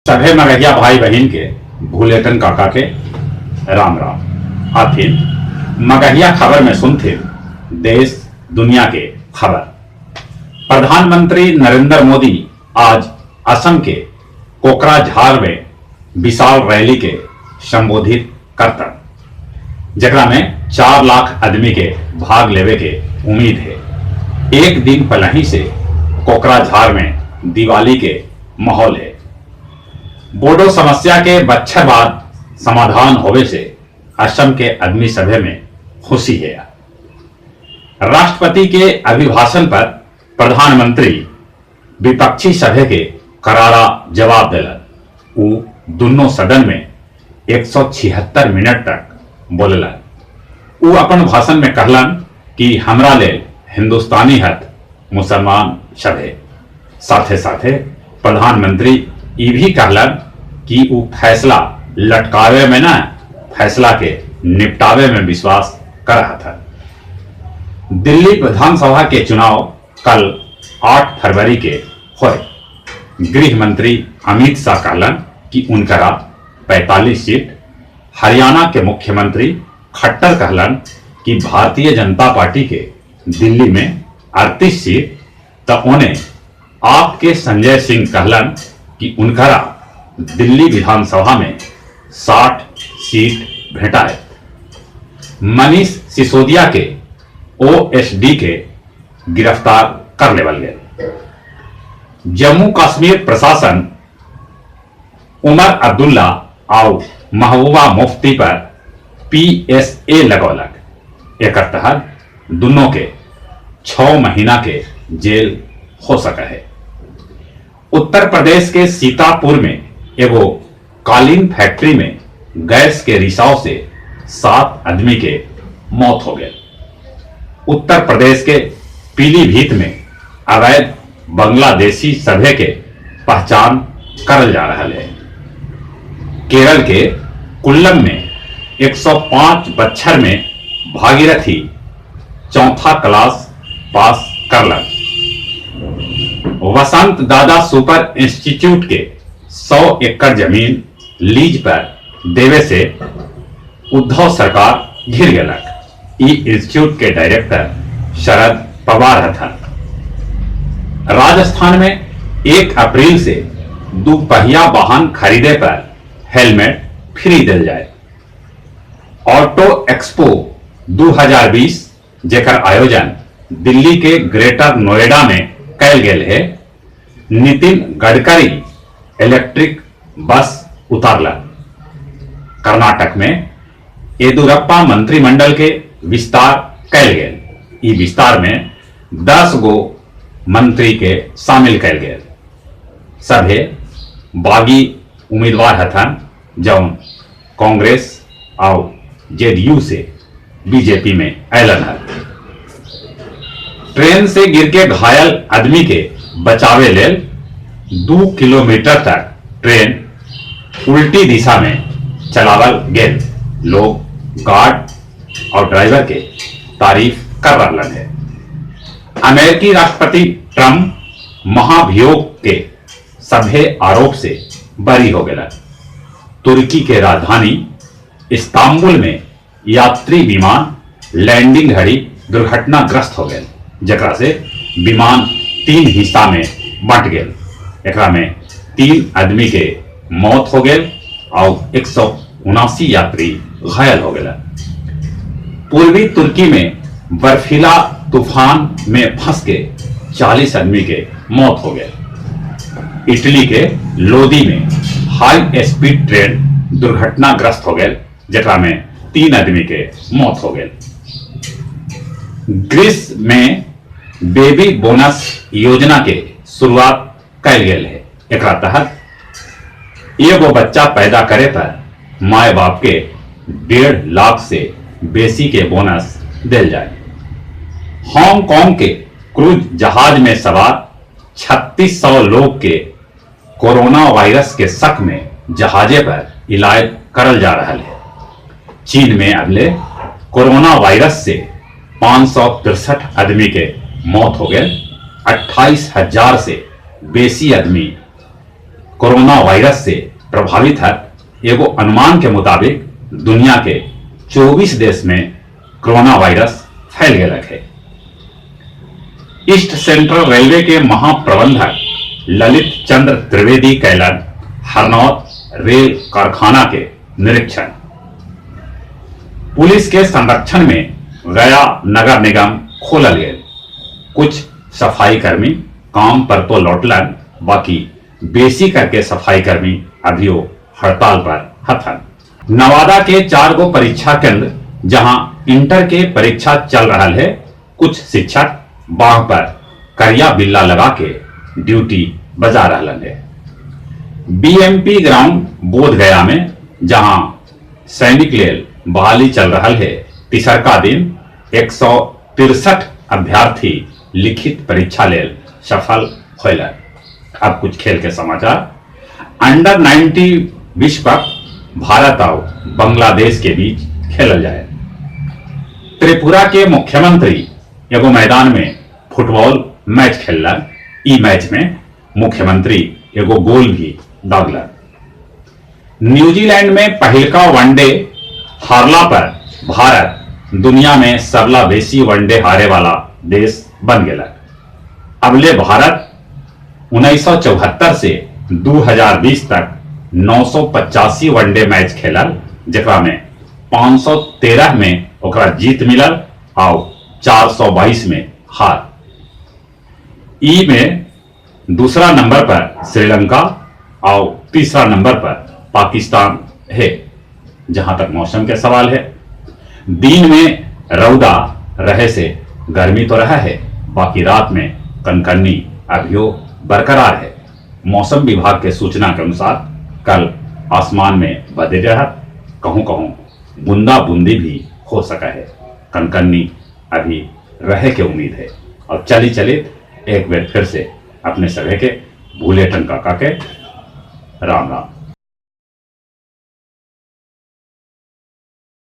सभे मगहिया भाई-बहिन के भुलेटन काका के राम-राम। आथिन मगहिया खबर में सुनथिन देश दुनिया के खबर। प्रधानमंत्री नरेंद्र मोदी आज असम के कोकराझार में विशाल रैली के संबोधित करतन, जेकरा में 4 लाख आदमी के भाग लेवे के उम्मीद हे। एक दिन पहले ही से कोकराझार में दिवाली के माहौल है। बोडो समस्या के बच्छर बाद समाधान होवे से असम के आदमी सभे में खुशी है। राष्ट्रपति के अभिभाषण पर प्रधानमंत्री विपक्षी सभे के करारा जवाब देलन। उ दुन्नो सदन में 176 मिनट तक बोललन। उ अपन भाषण में कहलन कि हमरा लेल हिंदुस्तानी हथ मुसलमान सभे। साथे-साथे प्रधानमंत्री ई भी कहलन कि उ फैसला लटकावे में न, फैसला के निपटावे में विश्वास कर हथन। दिल्ली विधानसभा के चुनाव कल 8 फरवरी के होए। गृह मंत्री अमित शाह कहलन कि उनकरा 45 सीट, हरियाणा के मुख्यमंत्री खट्टर कहलन कि भारतीय जनता पार्टी के दिल्ली में 38 सीट, त ओने आपके संजय सिंह कहलन कि उनकरा दिल्ली विधानसभा में 60 सीट भेंटाए। मनीष सिसोदिया के ओएसडी के गिरफ्तार कर लेवल गए। जम्मू कश्मीर प्रशासन उमर अब्दुल्ला आउ महबूबा मुफ्ती पर पीएसए लगौलक। एकर तहत दुनों के 6 महीना के जेल हो सका है। उत्तर प्रदेश के सीतापुर में एगो कालीन फैक्ट्री में गैस के रिसाव से 7 आदमी के मौत हो गए। उत्तर प्रदेश के पीलीभीत में अवैध बांग्लादेशी सभे के पहचान करल जा रहा है। केरल के कुल्लम में 105 बच्छर में भागीरथी चौथा क्लास पास करलक। वसंत दादा सुपर इंस्टीट्यूट के 100 एकड़ जमीन लीज पर देवे से उद्धव सरकार घिर गेलक। ई इंस्टीट्यूट के डायरेक्टर शरद पवार हथन। राजस्थान में 1 अप्रैल से दुपहिया वाहन खरीदे पर हेलमेट फ्री दिल जाए। ऑटो एक्सपो 2020 जेकर आयोजन दिल्ली के ग्रेटर नोएडा में कैल गेल है, नितिन गडकरी इलेक्ट्रिक बस उतारलन। कर्नाटक में येदियुरप्पा मंत्रिमंडल के विस्तार कैल गेल। ई विस्तार में 10 गो मंत्री के शामिल कैल गेल। सभे बागी उम्मीदवार हथन जौन कांग्रेस और जेडीयू से बीजेपी में ऐलन हल। ट्रेन से गिर के घायल आदमी के बचावे लेल 2 किलोमीटर तक ट्रेन उल्टी दिशा में चलावल गेल। लोग गार्ड और ड्राइवर के तारीफ कर रहा है। अमेरिकी राष्ट्रपति ट्रंप महाभियोग के सभे आरोप से बरी हो गया। तुर्की के राजधानी इस्तांबुल में यात्री विमान लैंडिंग घड़ी दुर्घटनाग्रस्त हो गए, जकरा से विमान 3 हिस्सा में बंट गए। एकरा में 3 आदमी के मौत हो गए और 179 यात्री घायल हो गए। पूर्वी तुर्की में बर्फीला तूफान में फंस के 40 आदमी के मौत हो गए। इटली के लोदी में हाई स्पीड ट्रेन दुर्घटनाग्रस्त हो गए, जकरा में 3 आदमी के मौत हो गए। ग्रीस में बेबी बोनस योजना के शुरुआत कैल गेल है। एकरा तहत एगो बच्चा पैदा करे पर माय बाप के 1.5 लाख से बेसी के बोनस दिल जाए। हांगकांग के क्रूज जहाज में सवार 3600 लोग के कोरोना वायरस के शक में जहाजे पर इलाज करल जा रहा है। चीन में अगले कोरोना वायरस से 563 आदमी के मौत हो गए। 28,000 से बेसी आदमी कोरोना वायरस से प्रभावित है। एगो अनुमान के मुताबिक दुनिया के 24 देश में कोरोना वायरस फैल गया है। ईस्ट सेंट्रल रेलवे के महाप्रबंधक ललित चंद्र त्रिवेदी कैलन हरनौत रेल कारखाना के निरीक्षण। पुलिस के संरक्षण में गया नगर निगम खोलल गया। कुछ सफाई कर्मी काम पर तो लौटलन, बाकी बेसी करके सफाई कर्मी अभियो हड़ताल पर हथन। नवादा के 4 गो परीक्षा केंद्र जहां इंटर के परीक्षा चल रहा है, कुछ शिक्षक बांह पर करिया बिल्ला लगा के ड्यूटी बजा रहा है। बीएमपी ग्राउंड बोध गया में जहां सैनिक लेल बहाली चल रहा है, तीसरका दिन 163 अभ्यर्थी लिखित परीक्षा लेल सफल होलन। अब कुछ खेल के समाचार। अंडर 90 विश्व कप भारत और बांग्लादेश के बीच खेलल जाए। त्रिपुरा के मुख्यमंत्री एगो मैदान में फुटबॉल मैच खेललन। ई मैच में मुख्यमंत्री एगो गोल भी दागलन। न्यूजीलैंड में पहिलका वनडे हारला पर भारत दुनिया में सबला बेसी वनडे हारे वाला देश बन गया। अबले भारत 1974 से 2020 तक 985 वनडे मैच खेलल, जेकरा में 513 में ओकरा जीत मिलल और 422 में हार। ई में दूसरा नंबर पर श्रीलंका और तीसरा नंबर पर पाकिस्तान है। जहां तक मौसम के सवाल है, दिन में रौदा रहे से गर्मी तो रहा है, बाकी रात में कनकन्नी अभियो बरकरार है। मौसम विभाग के सूचना के अनुसार कल आसमान में बदल रहा, कहूं कहूं बूंदा बूंदी भी हो सका है। कनकन्नी अभी रहे के उम्मीद है। और चली चले एक बार फिर से अपने सभी के भूले टन काका के राम राम।